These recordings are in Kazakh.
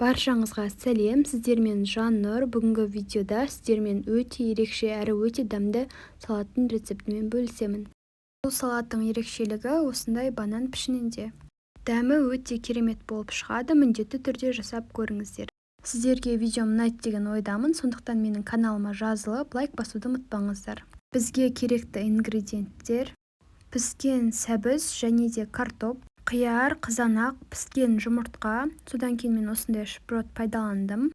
Баршаңызға сәлем! Сіздермен Жаннұр. Бүгінгі видеода сіздермен өте ерекше әрі өте дәмді салаттың рецептімен бөлісемін. Бұл салаттың ерекшелігі осындай банан пішінінде. Дәмі өте керемет болып шығады, міндетті түрде жасап көріңіздер. Сіздерге видеом ұнайды деген ойдамын, сондықтан менің каналыма жазылып, лайк басуды ұмытпаңыздар. Бізге керекті ингредиенттер: піскен сәбіз және де картоп, қияр, қызанақ, піскен жұмыртқа, содан кейін мен осындай шпрот пайдаландым.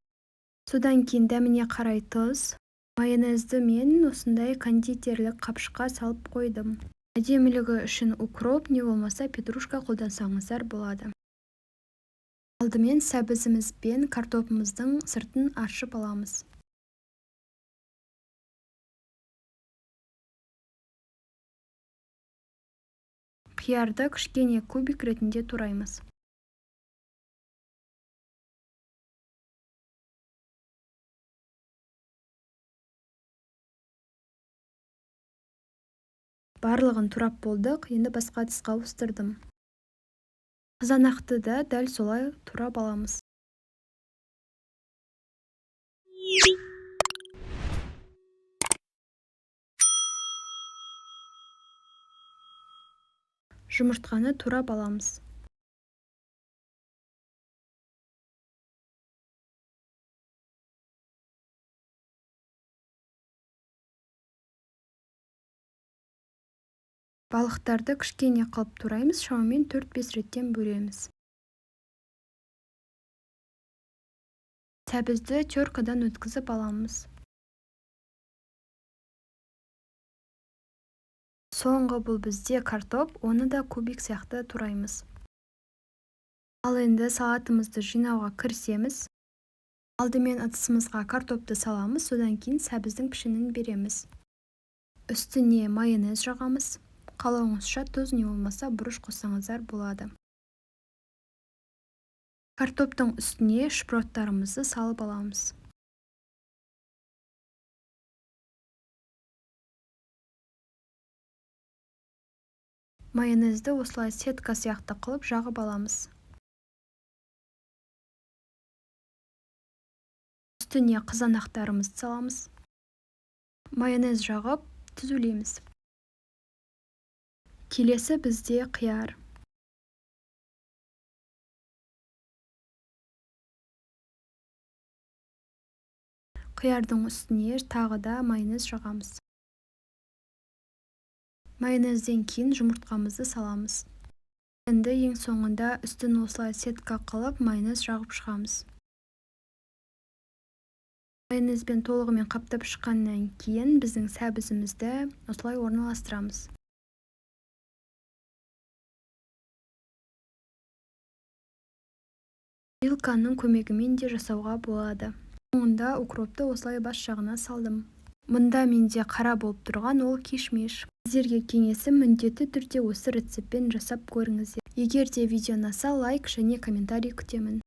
Содан кейін дәміне қарай тұз, майонезді мен осындай кондитерлік қапшыққа салып қойдым. Әдемілігі үшін укроп, не болмаса петрушка қолдансаңыздар болады. Алдымен сәбізіміз бен картопымыздың сыртын аршып аламыз. Қиярды кішкене кубик ретінде тураймыз. Барлығын турап болдық, енді басқа ыдысқа ауыстырдым. Қызанақты да дәл солай турап аламыз. Жұмыртқаны турап аламыз. Балықтарды кішкене қылып тураймыз, шамамен 4-5 реттен бөлеміз. Сәбізді теркадан өткізіп аламыз. Соңғы бұл бізде картоп, оны да кубик сияқты тураймыз. Ал енді салатымызды жинауға кірісеміз. Алдымен ыдысымызға картопты саламыз, содан кейін сәбіздің пішінін береміз. Үстіне майонез жағамыз. Қалауыңызша тұз не болмаса бұрыш қоссаңыздар болады. Картоптың үстіне шпроттарымызды салып аламыз. Майонезді осылай сетка сияқты қылып жағып аламыз. Үстіне қызанақтарымызды саламыз. Майонез жағып түзулейміз. Келесі бізде қияр. Қиярдың үстіне тағы да майонез жағамыз. Майонезден кейін жұмыртқамызды саламыз. Енді ең соңында үстін осылай сетка қылып майонез жағып шығамыз. Майонезбен толығымен қаптап шыққаннан кейін біздің сәбізімізді осылай орналастырамыз. Вилканың көмегімен де жасауға болады. Соңында укропты осылай бас жағына салдым. Мұнда менде қара болып тұрған ол кишмиш. Сіздерге кеңесім, міндетті түрде осы рецептпен жасап көріңіздер. Егер де видео ұнаса, лайк және комментарий күтемін.